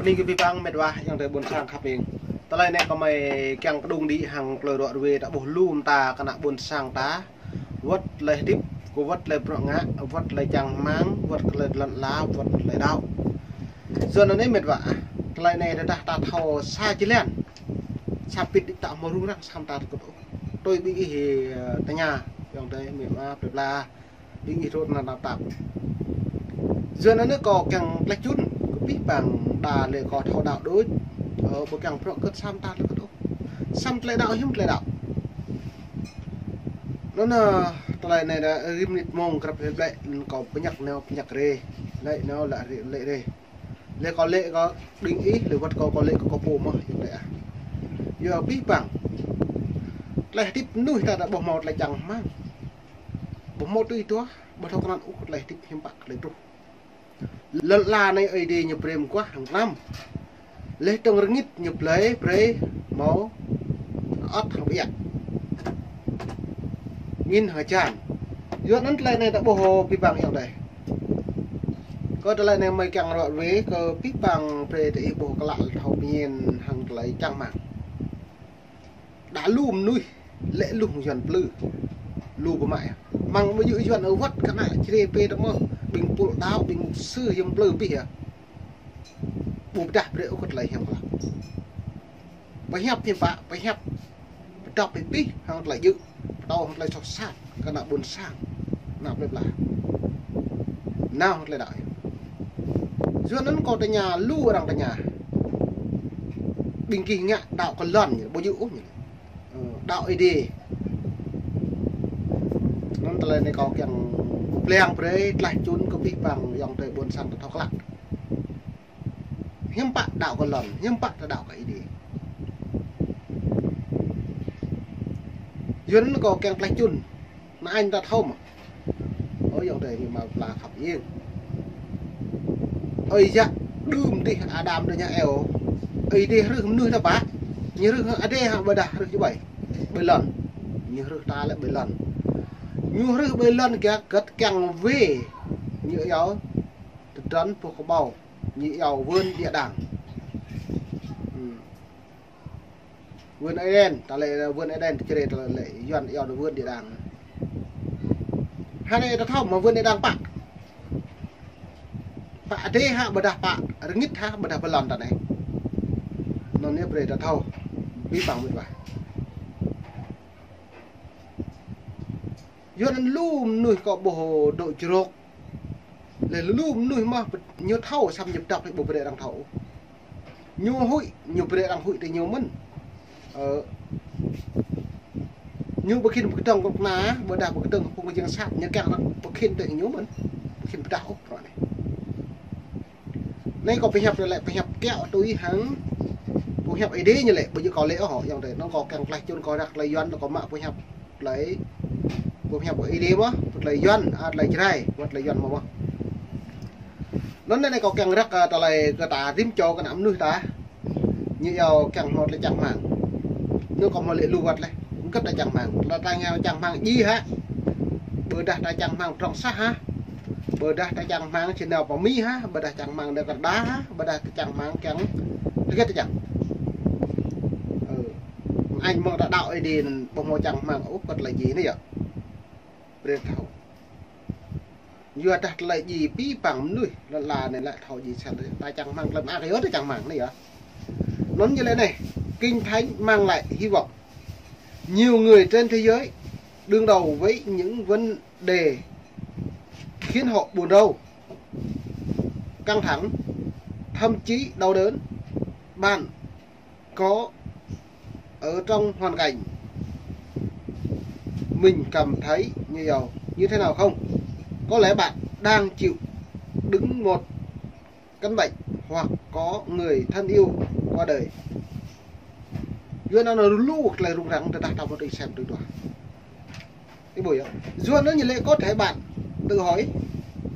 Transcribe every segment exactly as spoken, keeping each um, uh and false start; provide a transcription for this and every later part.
Ning kơ pih pang met wa ayŏng adơi ƀôn sang khăp ing. Tơlơi anai kơmơi kiăng kơđung đĭ hăng tơlơi ruă ruê ta ƀuh lu mơta kơ ană ƀôn sang ta. Wơ̆t tơlơi hơdip, kơ wơ̆t tơlơi bruă ngă, wơ̆t tơlơi čang rơmang, wơ̆t tơlơi lŏn ala, wơ̆t tơlơi đaŏ. Yua anŭn anai met wa, tơlơi anai tơdah ta thâo sa jơlan. Sa pit đĭ ta hmâo rŭng răng sa mơta tơkŭt ôh. Tui ƀing ih, ơ, tơña, ayŏng adơi met wa, plơi pla. Ƀing ih rŏt năn tap tap. Yua anŭn anai kâo kiăng tlaih čun kơ pih pang đa lĕ kâo thâo đaŏ đôč. Ơ, ƀu kiăng bruă kơ̆t sa mơta tơkŭt ôh. Sa mơta tơlơi đaŏ, hiư̆m tơlơi đaŏ. Anŭn, ơ, tơlơi anai đa rĭm mơnit mông krăp hĭ blĕ, anŭn kâo pơñăk nao pơñăk rê. Lĕ nao lĕ rê, lĕ rê. Lĕ kâo lĕ kơ ƀing ih, lĕ wơ̆t kâo, kâo lĕ kơ kâo pô mơ̆, ayŏng adơi ah. Yua pih pang tơlơi hơdip mơnuih ta ta ƀu hmâo tơlơi čang rơmang. Ƀu hmâo tui duah, ƀu thâo kơnăl ôh tơlơi hơdip hiư̆m pă tơlơi truh. Lŏn ala anai Ơi Adai ñu brơi mơguah hăng tơnăm. Lĕ tơ̆ng rơngit ñu blơi brơi hmâo ơ̆t hăng ƀiă. Angin hơjan. Yua anŭn tơlơi anai ta ƀuh pih pang ayŏng adơi. Kơ tơlơi anai mơi kiăng ruă ruê kơ pih pang brơi ta ih ƀuh klă thâo pơñen hăng tơlơi čang rơmang. Đa lu mơnuih lĕ lu Yuan plư. Lu pơmă yơh. Mơ̆ng ƀu djơ̆ Yuan ơ wơ̆t kơ ană Jrai pê ta mơ̆, ƀing pul đaŏ, ƀing mục sư Yuan plư pih yơh. Ƀu pơdah brơi ôh kơ tơlơi hiam klă. Pơhiăp hiam pă, pơhiăp pơdŏp pih pih hăng tơlơi djơ̆, pơtô hăng tơlơi soh sat kơ ană ƀôn sang, ană plơi pla. Nao hăng tơlơi đaŏ. Yua anŭn kâo tơña lu arăng tơña. Ƀing gih ngă đaŏ kơ lŏn ñu, ƀu djơ̆ ôh ñu. Ơ, đaŏ Ơi Adai. Anŭn tơlơi anai kâo kiăng pơblang brơi tlaih čun kơ pih pang ayŏng adơi ƀôn sang ta thâo klă. Hiư̆m pă đaŏ kơ lŏn, hiư̆m pă ta đaŏ kơ Ơi Adai. Yua anŭn kâo kiăng tlaih čun. Ană añ ta thâo mơ̆. Ơ ayŏng adơi met wa pla khăp ing. Ơi yă đưm dih Adam đơi ñu eo. Ơi Adai rưh mơnuih ta pă. Ñu rưh Adai hă ƀôdah rưh čư̆ ƀơi. Ƀơi lŏn. Ñu rưh ta lĕ ƀơi lŏn. Ñu rưh ƀơi lŏn kiăng kơ̆t kiăng wê. Ñu eo tơdron boh kơƀâo. Ñu eo vườn địa đàng. Hmm. Vườn Eden, ta lĕ vườn Eden ta Jrai ta lĕ Yuan eo anŭn vườn địa đàng. Hă anai ta thâo mơ̆ vườn địa đàng pă. Pă Adai hă ƀôdah pă rơngit hă ƀôdah ƀơi lŏn ta anai. Anŭn ñu brơi ta thâo. Pih pang met wa. Yua anŭn lu mơnuih kâo ƀuh dŏ jrôk. Lĕ lu mơnuih mơ̆ ñu thâo săm ñu pơdŏp ƀu brơi arăng thâo. Ñu huĭ, ñu brơi arăng huĭ tơ ñu mơ̆n. Ơ. Ñu ƀu khĭn pơkơdơ̆ng kơnuk kơna, ƀôdah pơkơdơ̆ng phung jing sat, ñu kiăng arăng pơkhĭn tơ ñu mơ̆n. Pơkhĭn pơdah ôh, ră anai. Anai kâo pơhiăp lĕ pơhiăp kiaŏ tui hăng pơhiăp Ơi Adai ñu lĕ, ƀu djơ̆ kâo lĕ ôh, ayŏng adơi. Anŭn kâo kiăng tlaih čun kâo răk tơlơi Yuan, kâo mă pơhiăp tơlơi, pơhiăp Ơi Adai mơ̆, tơlơi Yuan, a, tơlơi Jrai, wơ̆t tơlơi Yuan mơ̆ mơ̆. Anŭn anai kâo kiăng răk, a, tơlơi kơ ta rĭm čô kơ ană mơnuih ta. Ñu eo kiăng hmâo tơlơi čang rơmang. Anŭn kâo hmâo lĕ lu wơ̆t leh. Hơget ta čang rơmang. Tơdah ta ngă čang rơmang djai hă. Ƀôdah ta čang rơmang prŏng sah hă. Ƀôdah ta čang rơmang či nao pơ Mi hă. Ƀôdah čang rơmang nao Kơnada hă. Ƀôdah ta čang rơmang kiăng hơget ta čang. Ơ. Añ mơ̆ng ta đaŏ Ơi Adai anŭn ƀu hmâo čang rơmang ôh kơ tơlơi djai anai yơh. Brơi thâo. Yua dah tơlơi djai pih pang mơnuih lŏn ala anai lĕ thâo djai sat. Ta čang rơmang tơlơi mơak yơh ta čang rơmang anai yơh. Anŭn ñu lĕ anai, Kinh Thánh mang lại hy vọng. Nhiều người trên thế giới đương đầu với những vấn đề khiến họ buồn rầu, căng thẳng, thậm chí đau đớn. Bạn có ở trong hoàn cảnh mình cảm thấy như giàu như thế nào không? Có lẽ bạn đang chịu đựng một căn bệnh hoặc có người thân yêu qua đời. Yua anŭn lu tơlơi rŭng răng tơdah ta ƀu tui sem tui duah. Ih ƀuh yơh. Yua anŭn ñu lĕ có thể bạn tự hỏi,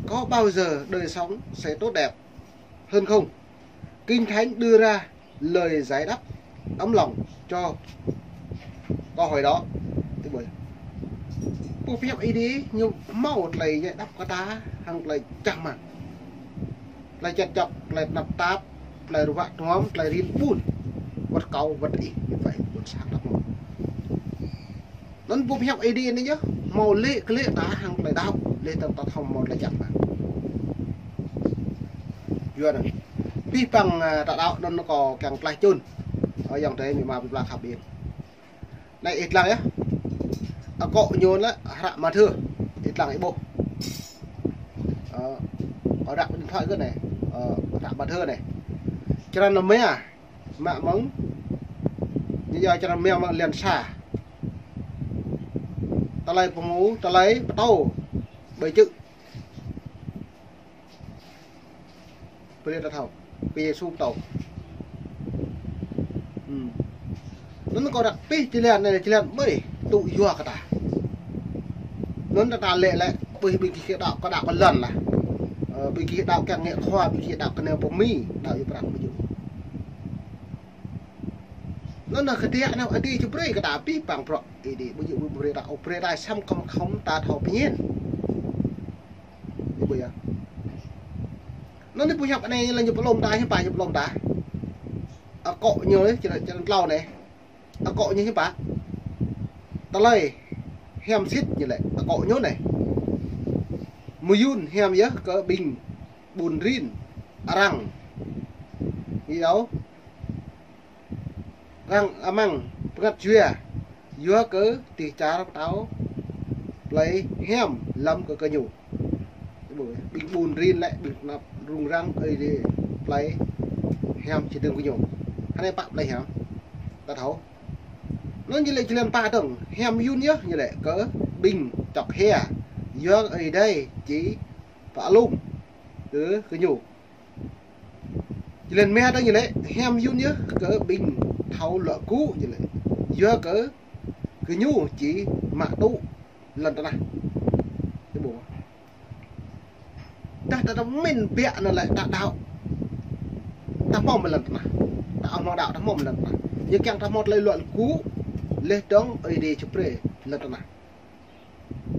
có bao giờ đời sống sẽ tốt đẹp hơn không? Kinh Thánh đưa ra lời giải đáp ấm lòng cho câu hỏi đó. Ih ƀuh yơh. Pơhiăp Ơi Adai ñu hmâo tơlơi giải đáp kơ ta hăng tơlơi čang rơmang. Tơlơi čăt čŏk, tơlơi tơnap tap, Tơlơi ruă tuăm, tơlơi rin ƀun. Wơ̆t kâo, wơ̆t ih, ñu pơai ƀôn sang ta hmâo. Anŭn boh hiăp Ơi Adai anai yơh, hmâo lĕ kơ lĕ ta hăng tơlơi đaŏ, lĕ ta, ta thâo hmâo tơlơi čang ta. Yua anŭn. Pih păng, a, ta đaŏ anŭn kâo kiăng tlaih čun. Ơ, ayŏng adơi amĭ ama ƀing pla khăp ƀing. Anai ih lăng yơh. Akŏ ñu lĕ hră Mathiơ. Ih lăng ih ƀuh. Ơ, hră điện thoại kơ anai. Ơ, hră Mathiơ anai. Črăn rơma. Mă mơ̆ng. Ñu yua črăn rơma mơ̆ng lăn sa. Tơlơi pơmŭ, tơlơi pơtô. Ƀơi čư̆. Brơi ta thâo, kơ Yêsu pơtô. Hm. Anŭn kâo răk pih jơlan anai, jơlan ƀơi tŭ yua kơ ta. Anŭn ta, ta lĕ lĕ, ƀơi ƀing gih đaŏ, kơ đaŏ kơ lŏn lah. Ơ, ƀing gih đaŏ kiăng ngă khua, ƀing gih đaŏ kơ nao pơ Mi, đaŏ yua prăk ƀu djơ̆. Anŭn kơ tiă nao Ơi Adai či brơi kơ ta pih păng bruă Ơi Adai, ƀu djơ̆ ƀu brơi ta, ơ, brơi ta săm khŏm khŏm ta thâo pơñen. Ih ƀuh yơh. Anŭn anai boh hiăp anai lĕ ñu pơlom ta, hiư̆m pă ñu pơlom ta. Akŏ ñu lĕ, črăn, črăn klâo anai. Akŏ ñu hiư̆m pă. Tơlơi hiam sĭt ñu lĕ, akŏ ñu anai. Mơyŭn hiam yơh kơ ƀing ƀun rin arăng. Ñu yua arăng amăng bơngăt jua, yua kơ dêh čar pơtao plei hiam lăm kơ gơñu. Ƀing ƀun rin lĕ, ƀing anăp rŭng răng, Ơi Adai plei hiam či dơ̆ng gơñu. Hơnai pă plei hiam. Ta thâo. Anŭn ñu lĕ jơlan pă dơ̆ng, hiam mơyŭn yơh ñu lĕ kơ ƀing čŏk hia, yua Ơi Adai či pơalum kơ gơñu. Jơlan rơma dơ̆ng ñu lĕ, hiam mơyŭn yơh kơ ƀing thâo luă gŭ ñu lĕ. Yua kơ gơñu či mă tŭ lŏn tơnah. Ih ƀuh. Tơdah ta, ta pơmĭn biă anŭn lĕ ta đaŏ. Ta hmâo mơ̆ lŏn tơnah. Ta hmâo đaŏ, ta hmâo mơ̆ lŏn tơnah. Ñu kiăng ta hmâo tơlơi luă gŭ, laih dơ̆ng Ơi Adai či brơi lŏn tơnah.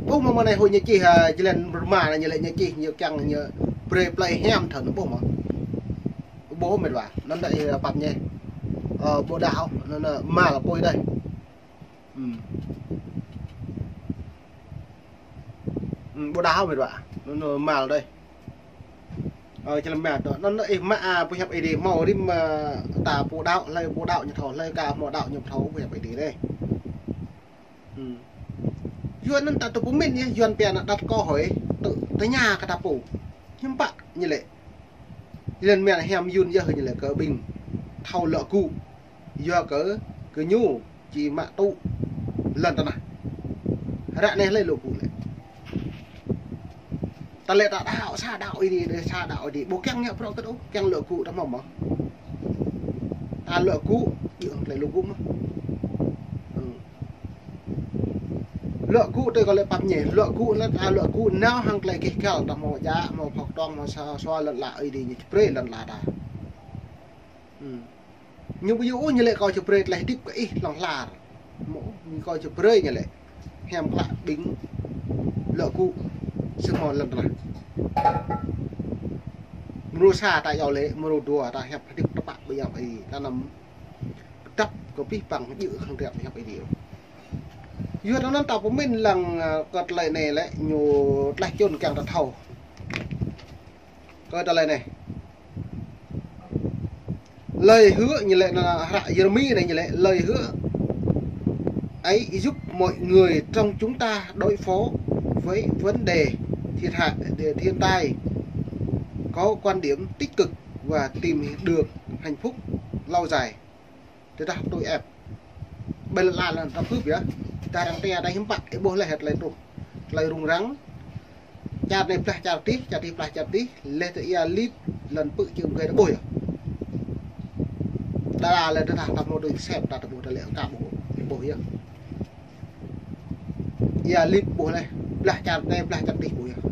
Ƀuh mơ̆, mơ̆ng anai hơi ñu čih, a, jơlan rơma anai ñu lĕ ñu čih, ñu kiăng ñu brơi plei hiam thâo anŭn ƀuh mơ̆. Ƀuh mĕt wa, anŭn đơi, a, pap ñe. Ơ, ƀu đaŏ, anŭn, anŭn, mal apui đơi. Hm. Hm, ƀu đaŏ mĕt wa. Anŭn, anŭn, mal đơi. Ơ, jơlan rơma tơ, anŭn, anŭn ih mă, a, boh hiăp Ơi Adai hmâo rĭm, a, ta ƀu đaŏ, hlơi ƀu đaŏ ñu thâo, hlơi ka hmâo đaŏ ñu thâo boh hiăp Ơi Adai đơi. Hm. Yua anŭn ta, ta pơmĭn yơh, Yuan pia anŭn đặt câu hỏi, tơ, tơña kơ ta pô. Hiư̆m pă ñu lĕ. Jơlan rơma hiam mơyŭn yơh ñu lĕ kơ ƀing thâo luă gŭ. Yua kơ gơñu či mă tŭ lŏn tơnah. Ră anai hlơi luă gŭ lĕ. Ta lĕ ta đaŏ, sa đaŏ Ơi Adai, sa đaŏ Ơi Adai. Ƀu kiăng ngă bruă kơt ôh, kiăng luă gŭ ta hmâo mơ̆. Ta luă gŭ, djơ̆ hăng tơlơi luă gŭ mơ̆. Hm. Luă gŭ tui kâo lĕ pap ñe, luă gŭ anŭn ta luă gŭ nao hăng tơlơi gêh gal, ta hmâo djă, hmâo phŏk tŏng, hmâo sa, sa lŏn ala Ơi Adai ñu či brơi lŏn ala ta. Hm. Ñu ƀu djơ̆ ôh ñu lĕ kâo či brơi tơlơi hơdip kơ ih hlŏng lar. Mơ̆, ñu kâo či brơi ñu lĕ. Hiam klă ƀing luă gŭ sĭt hmâo lŏn tơnah. Mrô sa ta iâu lĕ, mrô dua ta hiăp hơdip tơpă ƀơi hiăp Ơi Adai. Ta anăm pơdăp kơ pih păng djơ̆ hăng tơlơi hiăp Ơi Adai. Yua anŭn ta pơmĭn lăng, a, kơ tơlơi anai lĕ ñu tlaih čun kiăng ta thâo. Kơ tơlơi anai. Lời hứa ñu lĕ anŭn hră Yêrêmi anai ñu lĕ lời hứa ấy giúp mọi người trong chúng ta đối phó với vấn đề thiệt hại, thiên tai có quan điểm tích cực và tìm được hạnh phúc lâu dài. Tơdah tui ĕp. Ƀơi lŏn ala anŭn ta hưp yơh. Tơdah arăng tia ta hiư̆m pă, ih ƀuh laih tơlơi truh. Tơlơi rŭng răng. Čar anai blah čar adih, čar adih blah čar adih, laih tơ ia lip lŏn pư̆ čư̆ mơgơi ta ƀuh yơh. Đa đa lĕ tơdah ta hmâo tui sem ta, ta ƀuh ta lĕ ka ƀuh, ih ƀuh yơh. Ia lip ƀuh laih, blah čar anai, blah čar adih ƀuh yơh.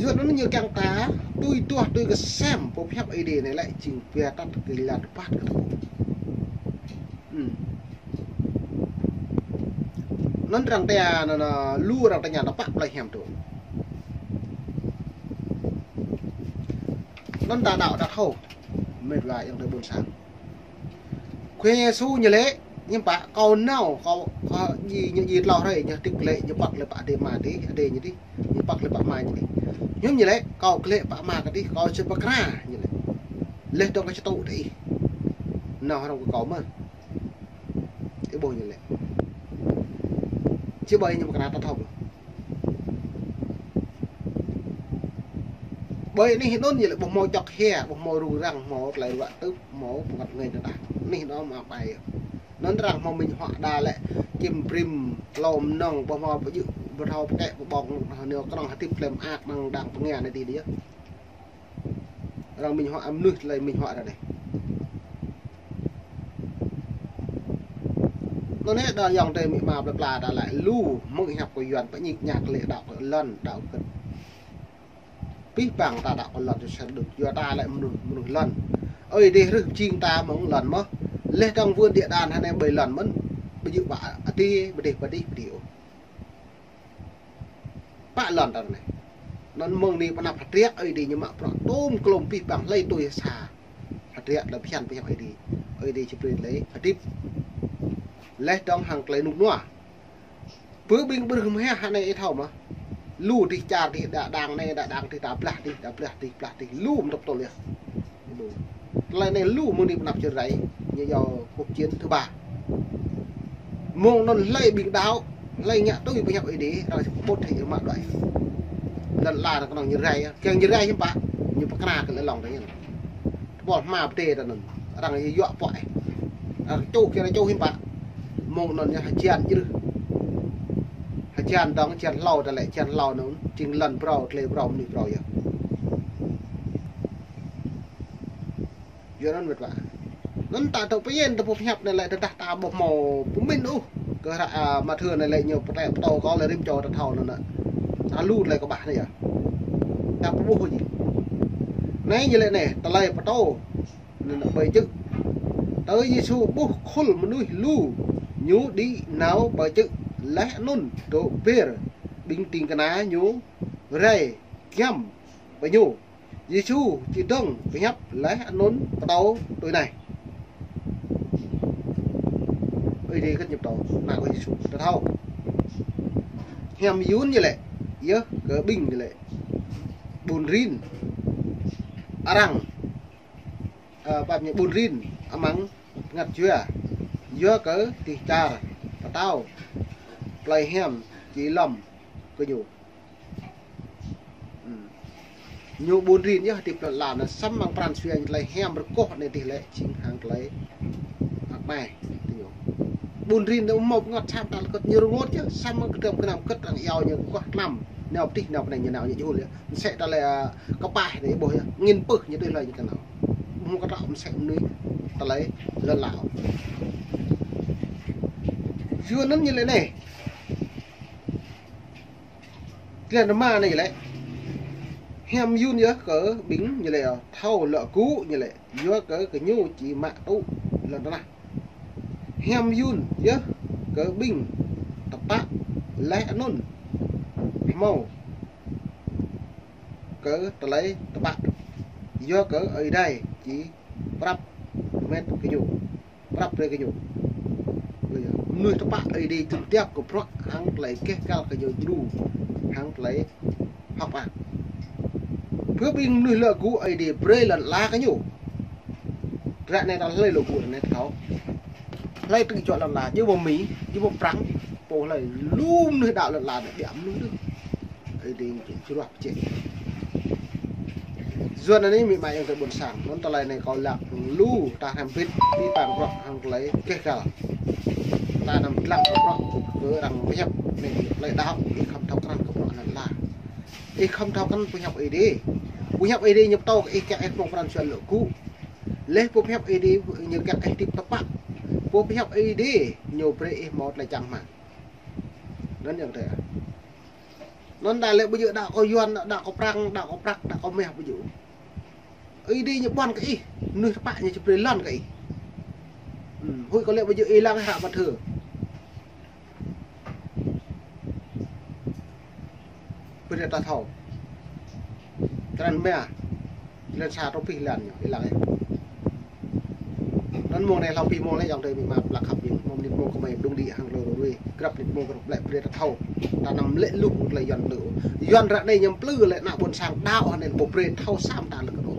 Yua anŭn ñu kiăng ta tui duah, tui kơ sem, boh hiăp Ơi Adai anai lĕ jing biă tăt kơ lăn rơbat kơ ta. Hm. Anŭn arăng tia, anŭn, anŭn, lu arăng tơña ta pă plei hiam tŭ. Anŭn ta đaŏ ta thâo. Mĕt wa ayŏng adơi ƀôn sang. Khua Yêsu ñu laĭ, hiư̆m pă, kâo nao, kâo, kâo djai, ñu djai tlâo hrơi, ñu hơdip glaĭ, ñu pŏk glaĭ pơ adai ama adih, adai ñu adih, ñu pŏk glaĭ pơ ama ñu adih. Hiư̆m ñu laĭ, kâo glaĭ pơ ama kâo adih, kâo či pơkra, ñu laĭ. Laih dơ̆ng kâo či tŭ tơ ih. Nao hrŏm kơ kâo mơ̆n. Ih ƀuh ñu laĭ. Či ƀơi ñu pơkra ta thâo. Ƀơi anih anŭn ñu laĭ ƀu hmâo čŏk hia, ƀu hmâo rŭng răng, hmâo tơlơi ruă tưp, hmâo pơngăt ngêñ tơdah. Anih anŭn mă ƀai. Anŭn arăng hmâo minh hua đa lĕ, čim brĭm, hlô mơnơ̆ng, ƀu hmâo pơjư̆, ƀu thâo pơkĕ pơƀong, nao kơnơ̆ng hơdip tơlơi mơak, năng đang pơngia anai adih dih yơh. Arăng minh hua, mơnuih tơlơi minh hua arăng anai. Anŭn anai đa ayŏng adơi amĭ ama plơi pla ta laĭ lu, mơ̆ng hiăp kơ Yuan pơñik ñak lĕ đaŏ kơ lŏn, đaŏ kơ pih pang ta đaŏ kơ lŏn, či sel đŭt. Yua ta lĕ mơnuih, mơnuih lŏn. Ơi adih rơh jing ta mơ̆ng lŏn mơ̆n. Laih dơ̆ng wơ̆n đia đan hơnai ƀơi lŏn mơ̆n. Ƀu djơ̆ pơ adih, pơ adih, pơ adih, pơ adih ôh. Pă lŏn ta anai. Anŭn mơ̆ng anai pơ anăp hơdră Ơi Adai ñu mă bruă tôm klôm pih pang hlơi tui sa. Hơdră lĕ phiăn pơhiăp Ơi Adai. Ơi Adai či brơi tơlơi hơdip. Laih dơ̆ng hăng tơlơi rơnŭk rơnua. Pơ ƀing ƀrưh mơhiăh anai ih thâo mơ̆n. Lu dih čar dih đa đang anai, đa đang dih ta blah dih, ta blah dih, blah dih. Lu mơ̆n tơpơtô yơh. Tơlơi anai lu mơ̆ng anai pơ anăp čơrai, ñu yua cuộc chiến thứ ba. Mơ̆ng anŭn hlơi ƀing đaŏ, hlơi ngă tui pơhiăp Ơi Adai, arăng či pơƀut hĭ mă đuaĭ. Lŏn la arăng kơnơ̆ng ñu rai, kiăng ñu rai hiư̆m pă, ñu pơkra kơ lĕ lŏng tơ ñu. Tơpul hma pơdai tơ anŭn, arăng yua pŏk ih. Arăng čuh kiăng arăng čuh hiư̆m pă. Mơ̆ng anŭn ñu hơjan jrưh. Hơjan dơ̆ng, jan hlâo tơlơi, jan hlâo anŭn, jing lŏn phrâo, tơlơi phrâo, mơnuih phrâo yơh. Yua anŭn mĕt wa. Anŭn ta tŭ pơyên tơ pơhiăp anai lĕ tơdah ta ƀu hmâo pơmĭn ôh. Kơ hră, a, Mathiơ anai lĕ ñu pơtĕ pơtô kơ lĕ rĭm čô ta thâo anŭn anai. Ta lu tơlơi kơƀah anai yơh. Ta ƀu ƀuh ôh jing. Anai ñu laĭ anai, tơlơi pơtô. Anŭn anai ƀơi čư̆. Tơ Yêsu ƀuh khul mơnuih lu. Ñu đĭ nao ƀơi čư̆. Laih anŭn dŏ ber. Ƀing ding kơna ñu rai giăm ƀơi ñu. Yêsu či dơ̆ng pơhiăp laih anŭn pơtô tui anai. Ơi Adai kơt ñu pơtô, ană kơ Yêsu. Ta thâo. Hiam Yun ñu laĭ, yơh kơ ƀing ñu laĭ. Ƀun rin. Arăng. Ơ, pap ñu ƀun rin. Amăng bơngăt jua. Yua kơ dih čar. Pơtao. Tơlơi hiam. Či lŏm. Kơ ñu. Hm. Ñu ƀun rin yơh hơdip lŏn la anai samơ̆ amăng pran jua ñu tơlơi hiam rơgoh anai dih lĕ jing hăng tơlơi mơak mai. Tơ ñu. Ƀun rin anai hmâo bơngăt sam tal kơt ñu rơngot yơh samơ̆ kơdrăm kơnam kơt arăng iâu ñu rơgoh tlam. Nao pơdih nao pơnai ñu nao ñu jul yơh. Mơsĕ tơlơi, a, kơpah anai ƀuh yơh. Angĭn pưh ñu tui hlơi ñu kơ nao. Ƀu hmâo kơ trŏ mơsĕ mơnuih tơlơi lŏn la. Yua anŭn ñu laĭ anai. Tơlơi rơma anai ñu laĭ. Hiam Yun yơh kơ ƀing ñu laĭ thâo luă gŭ ñu laĭ. Yua kơ gơñu či mă tŭ lŏn tơnah. Hiam Yun yơh kơ ƀing tơpă laih anŭn hmâo kơ tơlơi tơpă. Yua kơ Ơi Adai či prăp mĕt gơñu. Prăp brơi kơ ñu. Mơnuih tơpă Ơi Adai tŭ tiap kơ bruă hăng tơlơi keh kăl kơ ñu djru hăng tơlơi hơ̆k mơak. Pơ ƀing mơnuih luă gŭ Ơi Adai brơi lŏn la kơ ñu. Ră anai ta hlơi luă gŭ ră anai ta thâo. Hlơi tŭ juă lŏn la, jing ƀu Mi, jing ƀu Prăng, pô hlơi lu mơnuih đaŏ lŏn la anai ƀiă mơnuih đôč. Ơi Adai ñu jruah pơjeh. Yua anŭn anai amĭ ama ayŏng adơi ƀôn sang, anŭn tơlơi anai kâo lăng lu, ta hrăm bĭt, pih pang bruă hăng tơlơi keh kăl. Ta anăm lăng kơ bruă, kơ arăng pơhiăp, anai tơlơi đaŏ, ih khŏm thâo krăn kơ bruă anŭn la. Ih khŏm thâo krăn pơhiăp Ơi Adai. Pơhiăp Ơi Adai ñu pơtô kơ ih kiăng ih hmâo pran jua luă gŭ. Laih pơhiăp Ơi Adai ñu kiăng ih hơdip tơpă. Pơhiăp Ơi Adai ñu brơi ih hmâo tơlơi čang rơmang. Anŭn ayŏng adơi. Anŭn đa lĕ ƀu djơ̆ đaŏ kơ Yuan, đaŏ kơ Prăng, đaŏ kơ Prăk, đaŏ kơ Meh ƀu djơ̆. Ơi Adai ñu ƀuăn kơ ih, mơnuih tơpă ñu či brơi lŏn kơ ih. Hm, huĭ kâo lĕ ƀu djơ̆ ih lăng hră Mathiơ. Brơi ta thâo. Črăn rơma. Črăn sa truh pih lan ñu, ih lăng ih. Anŭn mông anai hlâo pih mông lĕ ayŏng adơi amĭ ama plak khăp ƀing. Mơ̆ng mơnit mông kơmơi đung đĭ hăng tơlơi rơruai. Grăp mơnit mông grăp lĕ brơi ta thâo. Ta anăm lĕ luh tơlơi Yuan tơlơi. Yuan ră anai ñu plư lĕ ană ƀôn sang đaŏ hăng anai ƀu brơi thâo sa mơta lĕ kơ đôč.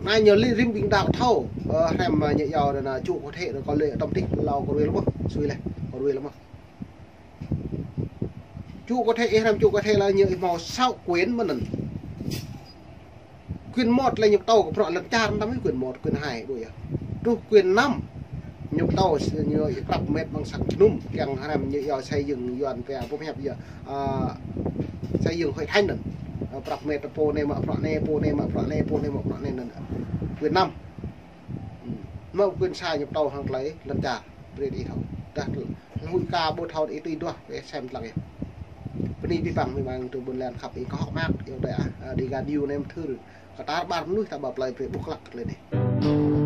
Anai ñu lĕ rĭm ƀing đaŏ thâo. Ơ, hrăm, ơ, ñu yua anŭn ču kơ thĕ anŭn kơ lĕ tơm tih hlâo kơ rơruai lĕ mơ̆n. Sui lĕ, kơ rơruai lĕ mơ̆n. Ču kơ thĕ, ih hrăm ču kơ thĕ lĕ ñu ih hmâo sáu quyền mơ̆n anŭn. Quyền một lĕ ñu pơtô kơ bruă lŏn čar, anăm ih quyền một, quyền hai ƀu yơh. Truh quyền năm ñu pơtô ñu ih prăp met ƀơ̆ng sang jơnum, kiăng hrăm ñu yua xây dựng Yuan pia, ƀu hiăp yơh, ơ, xây dựng hội thánh anŭn. Ơ, prăp met pô anai mă bruă anai, pô anai mă bruă anai, pô anai mă bruă anai anŭn. Quyền năm. Hm. Mă quyền sa ñu pơtô hăng tơlơi lŏn čar. Brơi ih thâo. Tơdah huĭ ka ƀu thâo ih tui duah, ih sem lăng ih. Bơni abih bang amĭ ama tơlơi ƀôn lan khăp ih kơhŏk mơak, ayŏng adơi ah, ơ, Dega News anai mơthưr. Kơ tar ƀar mơnuih ta ƀă plơi brơi ƀuh klăk tơlơi anai.